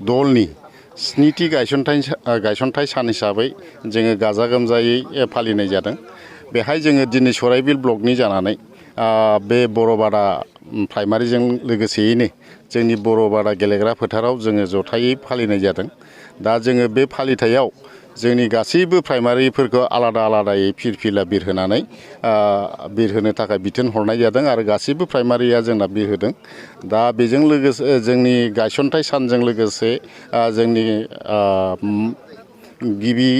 दलनि स्निथि गायसनथाय सान हिसाबै जोङो गाजा गोमजायै फालिनाय जादों। बेहाय जोङो दिनै सराइबिल ब्लकनि जानानै बे बर'बादा प्राइमारिजों लोगोसेयैनो जोंनि बर'बादा गेलेग्रा फोथाराव जोङो जथायै फालिनाय जादों। दा जोङो बे फालिथायाव जोंनि गासैबो प्राइमारिफोरखौ आलादा आलादायै फिरफिला बिरहोनो थाखाय बिथोन हरनाय जादों आरो गासैबो प्राइमारिया जोंना बिरहोदों। दा बेजों लोगोसे जोंनि गायसनथाय सानजों लोगोसे जोंनि गिबि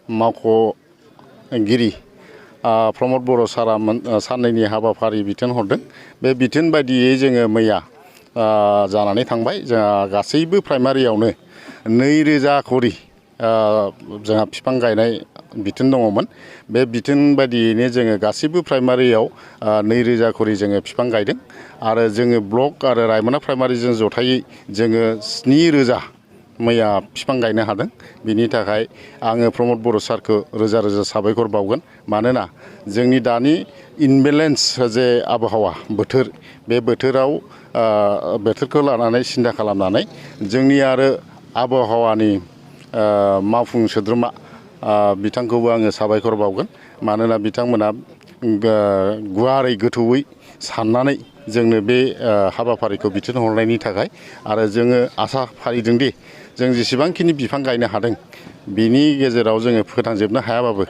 मावख'गिरि प्रमद बर' सारा साननैनि हाबाफारि बिथोन हरदों। बे बिथोन बायदियै जोङो मैया जानानै थांबाय। जोंहा गासैबो प्राइमारियावनो 2000 खरि जोंहा बिफां गायनाय बिथोन दङमोन। बे बिथोन बायदियैनो जोङो गासैबो प्राइमारियाव 2000 खरि जोङो बिफां गायदों आरो जोङो ब्लक आरो रायमना प्राइमारिजों जथायै जोङो 7000 मैया बिफां गायनो हादों। बिनि थाखाय आङो प्रमद बर' सारखौ रोजा रोजा साबायखर बावगोन। मानोना जोंनि दानि इनबेलेन्स जे आबहावा बोथोर, बे बोथोरखौ लानानै सिन्था खालामनानै जोंनि आरो आबहावानि मावफुं सोद्रोमा बिथांखौबो आङो साबायखर बावगोन। मानोना बिथांमोना गुवारै गोथौयै साननानै जोंनो बे हाबाफारिखौ बिथोन हरनायनि थाखाय आरो जोङो आसा फारिदोंदि जों जेसेबांखिनि बिफां गायनो हादों बिनि गेजेराव जोङो फोथांजोबनो हायाबाबो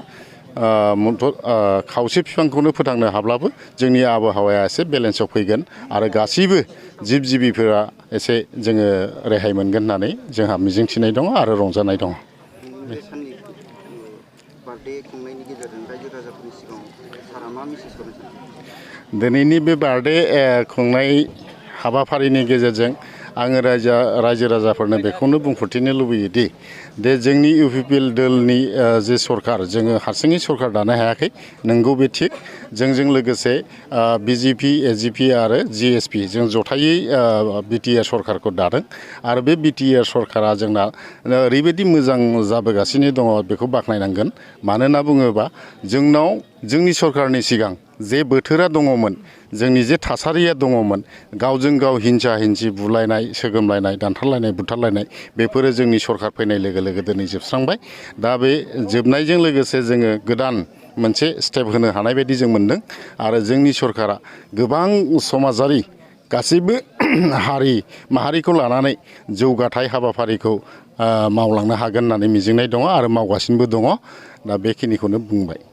खावसे बिफांखौनो फोथांनो हाब्लाबो जोंनि आबहावाया एसे बेलेन्सआव फैगोन आरो गासैबो जिब जिबिफोरा एसे जोङो रेहाय मोनगोन होननानै जोंहा मिजिंथिनाय दङ आरो रंजानाय दङ। बे साननि बार्थडे खुंनायनि गेजेरजों रायजो राजाफोरनि सिगाङाव सारा मा मेसेज हरनो सानो? दिनैनि बे बार्थडे खुंनाय हाबाफारिनि गेजेरजों आङो रायजो राजाफोरनो बेखौनो बुंफोरथिनो लुबैयोदि जोंनि इउपिपिएल दलनि जे सरकार, जोङो हारसिङै सरकार दानो हायाखै। नंगौ, बे थिग। जोंजों लोगोसे बिजेपि, एजिपि आरो जिएसपि जों जथायै बिटिआर सरकारखौ दादों आरो बे बिटिआर सरकारा जोंना ओरैबायदि मोजां जाबोगासिनो दङ, बेखौ बाख्नायनांगोन। मानो होनना बुङोबा जोंनाव जोंनि सरकारनि सिगां जे बोथोरा दङमोन, जोंनि जे थासारिया दङमोन, गावजों गाव हिंसा हिंसि बुलायनाय, सोगोमलायनाय, दानथारलायनाय, बुथारलायनाय, बेफोरो जोंनि सरकार फैनाय लोगो लोगो दिनै जोबस्रांबाय। दा बे जोबनायजों लोगोसे जोङो गोदान मोनसे स्टेप होनो हानाय बायदि जों मोनदों आरो जोंनि सरकारा गोबां समाजारि गासैबो हारि माहारिखौ लानानै जौगाथाय हाबाफारिखौ मावलांनो हागोन होननानै मिजिंनाय दङ आरो मावगासिनोबो दङ। दा बेखिनिखौनो बुंबाय।